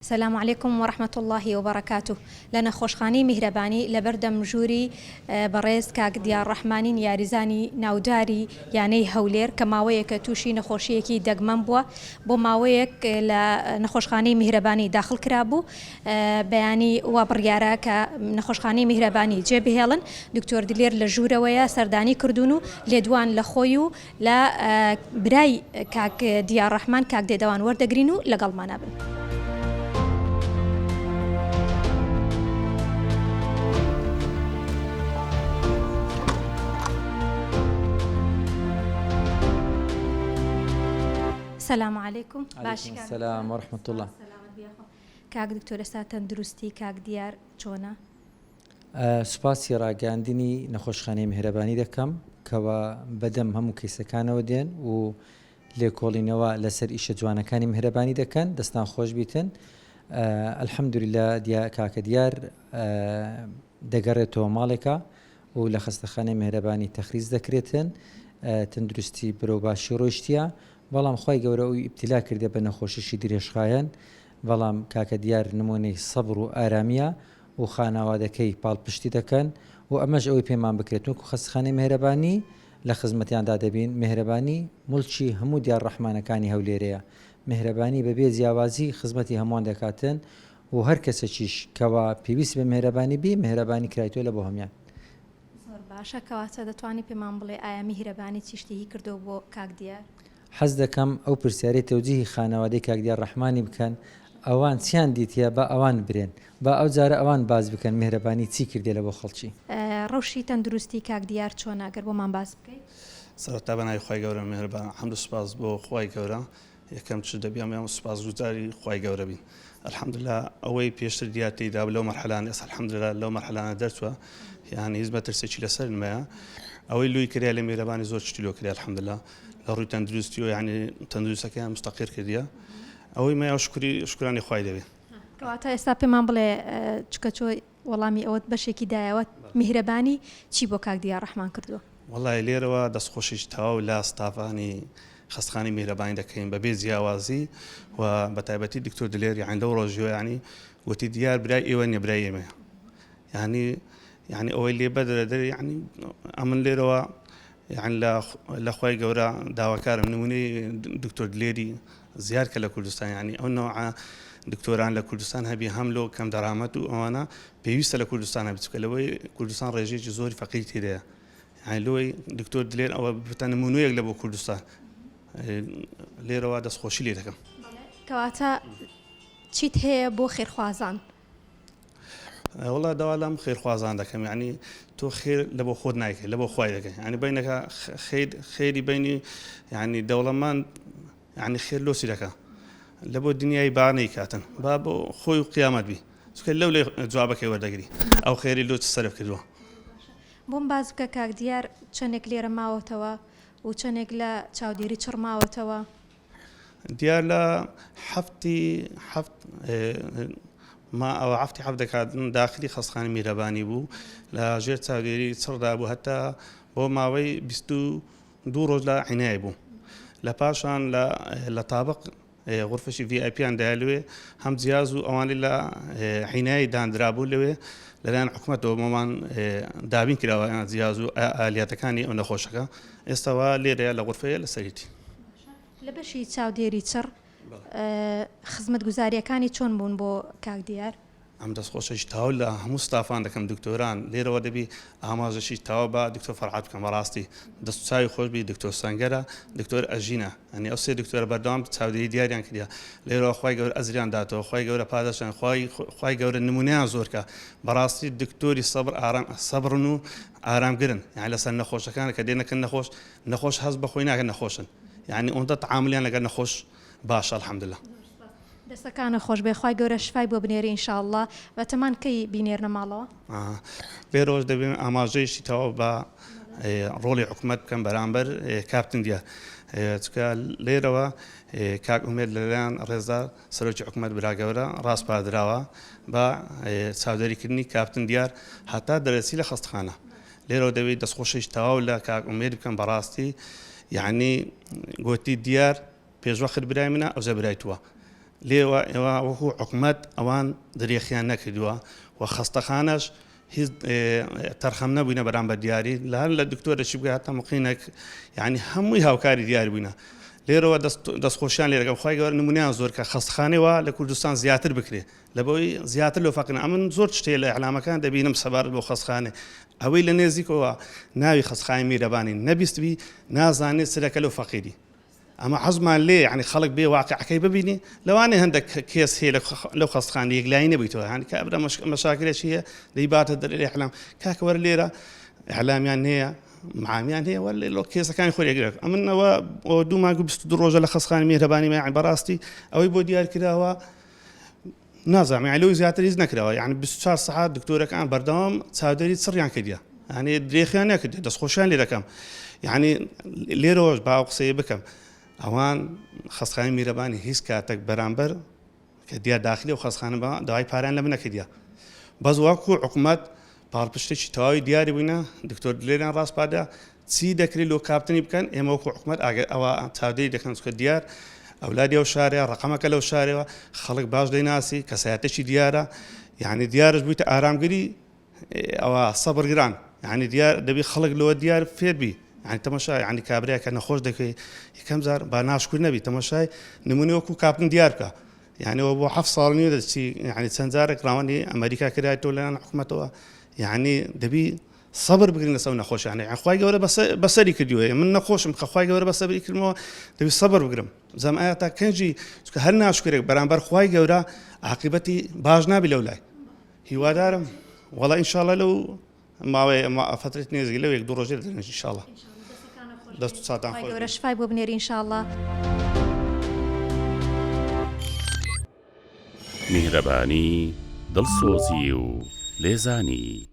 سلام علیکم و رحمە اللە و بەرەکاتوه لە نەخۆشخانەی میهرەبانی لەبەردەم ژووری بەڕێز کاک دیار ڕەحمانین یاریزانی ناوداری یانەی هەولێر کە ماوەیەکە تووشی نەخۆشییەکی دەگمەن بووە بۆ ماوەیەک لە نەخۆشخانەی میهرەبانی داخڵ کرابوو بەیانی وا بڕیارە کە نەخۆشخانەی میهرەبانی جێ بهێڵن دکتۆر دلێر لە ژوورەوەیە سەردانی کردوون و لێدوان لە خۆی و لە برای کاک دیار ڕەحمان کاک دێدەوان وەردەگرین و لەگەڵمانا بن. سلام علیکم باشی کاک سلام و رحمة الله کاک دکتۆر ئێستا تەندروستی کاک دیار چۆنە؟ سوپاسی ڕاگەیاندنی نەخۆشخانەی میهرەبانی دەکەم کەوا بەدەم هەموو کەیسەکانەوە دێن و لێکۆڵینەوە لەسەر ئیشە جوانەکانی میهرەبانی دەکەن دەستان خۆش بیتن الحمدللە دیا کاکە دیار دەگەڕێتەوە ماڵێکە و لە خەستەخانەی میهرەبانی تەخریز دەکرێتن تەندروستی برەو باشی ڕۆیشتیە بەڵام خوای گەورە ئەوی ئیبتیلا کردە بە نەخۆشیشی درێژخایەن بەڵام کاکە دیار نمونەی سەبر و ئارامیە و خانەوادەکەی پاڵپشتی دەکەن و ئەمەش ئەوەی پێمان بکرێت وەکو خەستخانەی مێهرەبانی لە خزمەتیاندا دەبین، مێهرەبانی موڵکی هەموو دیار ڕەحمانەکانی هەولێرەیە، مێهرەبانی بەبێ جیاوازی خزمەتی هەمووان دەکاتن و هەر کەسەکیش کەوا پێویستی بە مێهرەبانی بی مێهرەبانی کرایتوە لە بۆ هەموان. زۆر باشە کەواتە دەتوانی پێمان بڵێ ئایا میهرەبانی چی شتێکی کردوە بۆ کاک دیار؟ حەز دەکەم ئەو پرسیارەی تەوجیهی خانەوادەی کاک دیار ڕەحمانی بکەن ئەوان چیان دیتیە با ئەوان برێن با ئەو جارە ئەوان باس بکەن میهرەبانی چی کردیە لە بۆ خەڵکی. ڕەوشی تەندروستی کاک دیار چۆنە گەر بۆمان باس بکەی؟ سەرەتا بەناوی خوای گەورە میهرەبان حەمد و سوپاس بۆ خوای گەورە یەکەم چ دەبی ئەمە سوپاسگوزاری خوای گەورە بین الحمدللە ئەوەی پێشتر دیار تێیدا بوو لەو مەرحەلانە ئێستا الحمدللە لەو مەرحەلانە دەرچووە یان هیچ مەترسێکی لەسەر نمایە ئەوەی لوی کریا لە میرەبانی زۆر شتی لۆ کریا الحمدللە لە ڕووی تەندروستیەوە یعنی تەندروستەکەیان مستەقیر کردیە ئەوەی مایە شکری شکرانی خوای دەبێ. کەواتە ئێستا پێمان بڵێ چکە چۆ وەڵامی ئەوەت بەشێکی دایەوە میهرەبانی چی بۆ کاک دیار ڕەحمان کردووە؟ وەڵای لێرەوە دەستخۆشیی تەواو لە ستافانی خەستخانەی میهرەبانی دەکەین بەبێ جیاوازی و بەتایبەتی دکتۆر دلێر یانی لەو ڕۆژیەوە یانی وتی دیار برای ئێوە نیە برای ئێمەیە یانی یانی ئەوەی لێ بەدرە دەر یانی ئەمن لێرەوە یانی لە لە خوای گەورە داواکارم نمونەی دکتۆر دلێری زیاد کە لە کوردستان یانی ئەو نەوعە دکتۆران لە کوردستان هەبی هەم لۆ کەم دەرامەت و ئەوانە پێویستە لە کوردستان هەبی چونکە لەوەی کوردستان ڕێژەیەکی زۆری فەقیر تێدایە یانی لۆی دکتۆر دلێر ئەوە ببتە نمونەیەک لە بۆ کوردستان لێرەوە دەستخۆشی لێ دەکەم. کەواتە چیت هەیە بۆ خێرخوازان؟ وەڵا داوا لەم خێرخوازان دەکەم یعنی تۆ خێر لە بۆ خۆت نایکەی لە بۆ خوای دەکەی یعنی بینەکە خێر خێری بینی یعنی دەوڵەمەند یعنی خێر لۆ چی دەکا لە بۆ دنیای با نەیکاتن با بۆ خۆی و قیامەت بی چونکە لەو لێ جوابەکەی وەردەگری ئەو خێری لۆ چ سەرف کردووە. بۆم باس بکە کاک دیار چەنێک لێرە ماوەتەوە و چەنێک لە چاودێری چڕ ماوەتەوە؟ دیار لە حەفتی حەفت ما ئەوە حەفتی حەفت دەکات داخلی خەستخانەی میرەبانی بوو لە ژێر چاودێری چڕدا بوو هەتا بۆ ماوەی 22 ڕۆژ لە عینای بوو لە پاشان لە لە تابق غرفەشی ڤی ئای پیان دایە لەوێ هەم جیاز و ئەوانەی لە عینای داندرابوو لەوێ لەلایەن حکومەتەوە بۆمان دابین کراوە جیاز و ئالیاتەکانی ئەو نەخۆشەکە ئێستاوا لێرەیە لە غرفەیە لەسەریتی. لە بەشی چاودێری چڕ خزمەتگوزارییەکانی چۆن بوون بۆ کاک دیار؟ ئەم دەستخۆشیش تەواو لە هەموو ستافان دەکەم دکتۆران لێرەوە دەبی ئاماژەشی تەواو بە دکتۆر فەرعات بکەم بەڕاستی دەست و چاوی خۆش بی دکتۆر سەنگەرە دکتۆر ئەژینە ئەنی ئەو سێ دکتۆرە بەردەوام چاودێری دیاریان کردە لێرەوە خوای گەورە ئەجریان داتەوە خوای گەورە پاداشتیان خوای خوای گەورە نمونەیان زۆرکە بەڕاستی دکتۆری سەبر ئارام سەبرن و ئارامگرن یان لەسەر نەخۆشەکان کە دێنەکەن نەخۆش نەخۆش هەست بەخۆی ناکە نەخۆشن یعنی ئەوەندە تعاملیان لەگەر نەخۆش باشە الحمدللە. دەستەکانت خۆش بێ خوای گەورە شفای بۆ بنێری ان شاء اللە بەتەمان کەی بینێرنە ماڵەوە؟ لێرەوەش دەبێ ئاماژەیەکی تەواو بە ڕۆڵی حکومەت بکەم بەرامبەر کاپتن دیار چونکە لێرەوە کاک ئومێد لەلایەن ڕێزدار سەرۆکی حکومەت برا گەورە ڕاسپاردراوە بە چاودێریکردنی کاپتن دیار هەتا دەرەچی لە خەستخانە لێرەوە دەبێت دەستخۆشیش تەواو لە کاک ئومێد بکەم بەڕاستی یعنی گۆتی دیار پێشوەخت برای منە ئەوجا برای تووە. لێوە ئێوە وەکو حکومەت ئەوان درێخیان نەکردووە و خەستەخانەش هیچ تەرخەم نەبووینە بەرامبەر دیاری لە هەر لە دکتۆرەکی بگە هەتا مقینێک یعنی هەمووی هاوکاری دیاری بووینە لێرەوە دەستخۆشیان لێ دەکەم خوای گەورە نمونەیان زۆر کە خەستخانەی وا لە کوردستان زیاتر بکرێ لەبەوەی زیاتر لەو فەقیران ئەمن زۆر شتێ لە ئیعلامەکان دەبینم سەبارەت بۆ خەستخانێ ئەوەی لە نێزیکەوە ناوی خەستخانی میرەبانی نەبیستبی نازانێ چ دەکە لەو فەقیری ئەمە حەزمان لێ یعنی خەڵک بێ واقعەکەی ببینی لەوانەیە هەندێک کێس هەیە لەو خەستخانە یەکلایی نەبیتەوە هەن کە ئەبرا مەشاکلێکی هەیە دەیباتە دەرێ ئیعلام کاکە وەرە لێرە ئیعلامیان هەیە معامیان هەیە وەر لۆ کێسەکانی خۆی یەکرێک ئەمن ئەوە دوو مانگ و 22 ڕۆژە لە خەستخانە میهرەبانی مایان بەڕاستی ئەوەی بۆ دیار کراوە نازانم یانی لەوەی زیاتر هیچ نەکراوە یانی 24 سەعات دکتۆرەکان بەردەوام چاودێری چڕیان کردیە یانی درێخیان نەکردیە دەستخۆشیان لێ دەکەم یانی لێرەوەش با ئەو قسەیە بکەم ئەوان خەستخانەی میرەبانی هیچ کاتێک بەرامبەر کە دیار داخلی و خەستخانە بە داوای پارەیان لە من نەکردیە بەس وەکو حکومەت پاڵپشتێکی تەواوی دیاری بووینە دکتۆر دلێریان ڕاسپاردە چی دەکرێت لۆ کاپتنی بکەن ئێمە وەکو حکومەت ئاگەر ئەوە چاودێری دەکەن چونکە دیار ئەولادی ئەو شارەیە ڕقەمەکە لەو شارەوە خەڵک باش دەیناسی کەسایەتێکی دیارە یعنی دیارش بوویتە ئارامگری ئەوە سەبرگران یعنی دیار دەبی خەڵک لەوە دیار فێربی یعنی تەمەشا یعنی کابرا کە نەخۆش دەکەی یەکەم جار با ناشکر نەبی تەمەشای نمونە وەکو کاپتن دیار بکە یعنی ئەوە بۆ حەفت ساڵ نیوە دەچی یعنی چەند جارێک ڕاوەندی ئەمریکا کرایتەوە لەلایەن حکومەتەوە یعنی دەبی سەبر بگرین لەسەر نەخۆشانە یان خوای گەورە بەسەری کردووە من نەخۆشم کە خوای گەورە بەسەبری کردمەوە دەبی سەبر بگرم زەم ئایا تا کەنجی چونکە هەر ناشکرێک بەرامبەر خوای گەورە عاقبەتی باش نابی لەو لای هیوادارم وەڵا ئینشاءاللە لەو ماوەیە فەترەت نێزیک لەو یەک دوو ڕۆژێ دەرنج ئینشاءاللە دەست و چاوتان خۆش گەورە شفای بۆ بنێری ئینشاءاللە. میهرەبانی، دڵسۆزی و لێزانی.